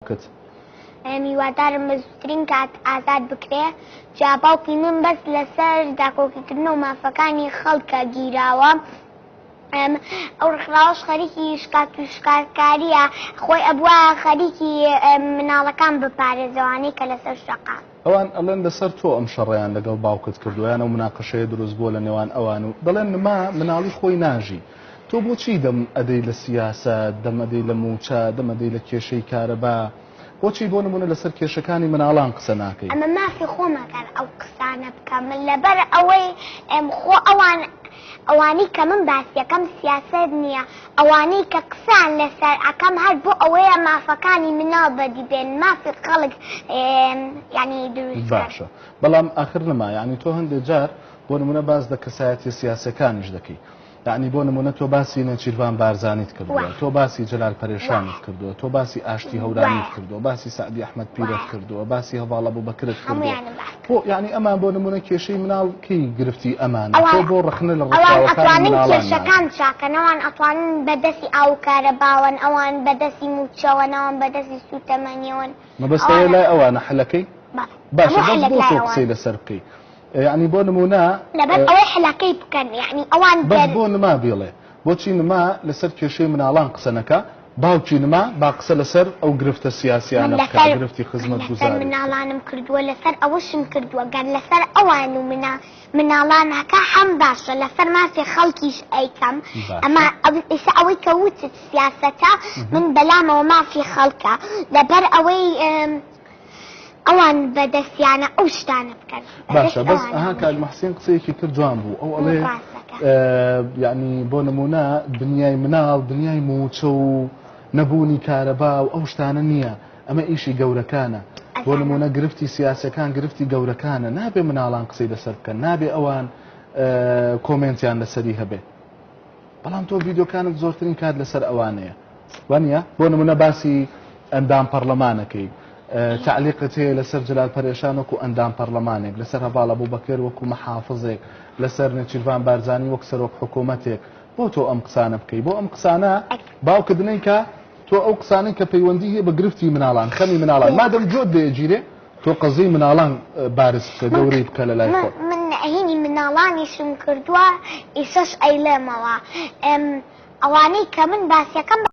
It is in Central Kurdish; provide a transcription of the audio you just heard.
باوکت؟ هیوادارم بە زووترین کات ئازاد بکرێ جا باوکی من بەس لەسەر داکۆکیکردن و مافەکانی خەڵکە گیراوە ئەو ڕێکخراوەش خەریکی شکات و شکارکاریە خۆی ئەبووە خەریکی مناڵەکان بپارێزەوانەی کە لەسەر شەقام. ئەوان ئەڵێن لەسەر تۆ ئەم شەڕەیان لەگەڵ باوکت کردووە یان ئەو مناقەشەیە دروست بووە لە نێوان ئەوان و دەڵێن نما مناڵی خۆی ناژی تۆ بۆچی دەم ئەدەی لە سیاسەت دەم ئەدەی لە مووچە دەم ئەدەی لە کێشەی کارەبا بۆچی بۆ نمونە لەسەر کێشەکانی مناڵان قسە ناکەی؟ ئەمە مافی خۆمە گەر ئەو قسانە بکەم لەبەر ئەوەی خۆ ئەوان ئەوانەی کە من باسیەکەم سیاسەت نییە ئەوانەی کە قسەیان لەسەر ئەکەم هەر بۆ ئەوەیە مافەکانی مناڵ بەدی بێن مافی خەڵک یانی دروست بکەن. باشە بەڵام ئاخر نما یانی تۆ هەندێ جار بۆ نمونە باس لە کەسایەتیە سیاسیەکانیش دەکەی یەعنی بۆ نمونە تۆ باسی نێچیرڤان بارزانیت کردووە، تۆ باسی جەلال پەرێشانت کردووە، تۆ باسی ئاشتی هەورامیت کردووە، باسی سەعدی ئەحمەد پیرەت کردووە، باسی هەڤاڵ ئەبوبەکرت کردووە. بۆ یەعنی ئەمان بۆ نمونە کێشەی مناڵ کەی گرفتی ئەمانە؟ تۆ بۆ ڕەخنە لە ڕێکخراوەکانی مناڵان ناگری؟ کێشەکان چاکەن، ئەوان ئەتوانن بە دەستی ئاو و کارەباوەن، ئەوان بە دەستی مووچەوەن، ئەوان بە دەستی سووتەمەنیەوەن. مەبەست ئەوەیە لای ئەوانە حەلەکەی؟ باشە بەس بۆ تۆ قسەی لەسەر بکەی؟ یەعنی بۆ نموونە لەبەر ئەوەی حەلەکەی بکەن یەعنی ئەوان بەس بۆ نما بیڵێ بۆچی نما لەسەر کێشەی مناڵان قسە نەکا باوکی نما با قسە لەسەر ئەو گرفتە سیاسیانە بکا گرفتی خزمەتگوزاری لەسەر مناڵانم کردووە لەسەر ئەوەشم کردووە گەر لەسەر ئەوان و منا مناڵانەکە هەم باشە لەسەر مافی خەڵکیش ئەیکەم ئەما ئیسا ئەوەی کە وتت سیاسەتە من بەلامەوە مافی خەڵکە لەبەر ئەوەی ئەوان بەدەستیانە ئەو شتانە بکەن. باشە بەس ئەها کاک محسین قسەیەکی کرد جوان بوو ئەو ئەڵێ یعنی بۆ نمونە دنیای مناڵ دنیای موچە و نەبوونی کارەبا و ئەو شتانە نییە ئەمە ئیشی گەورەکانە بۆ نمونە گرفتی سیاسەکان گرفتی گەورەکانە نابێ مناڵان قسەی لەسەر بکەن نابێ ئەوان کۆمێنتیان لەسەری هەبێ بەڵام تۆ ڤیدیۆکانت زۆرترین کات لەسەر ئەوانەیە وانە بۆ نمونە باسی ئەندام پەرلەمانەکەی تعلیقت هەیە لەسەر جلال پەرێشان وەکو ئەندام پەرلەمانێک لەسەر هەڤاڵ ئەبوبەکر وەکو محافزێک لەسەر نێچیرڤان بارزانی وەک سەرۆک حکوومەتێک بۆ تۆ ئەم قسانە بکەی بۆ ئەم قسانە باوکت نەیکا تۆ ئەو قسانەی کە پەیوەندی هەیە بە گرفتی مناڵان خەمی مناڵان مادەم جۆت دەیەگیرێ تۆ قەزیەی مناڵان بارز بکە گەورەی بکە لە لای خۆت. من هینی مناڵانیشم کردووە ئیسەش ئەیڵێمەوە ئەوانەی کە من باسیەکەم.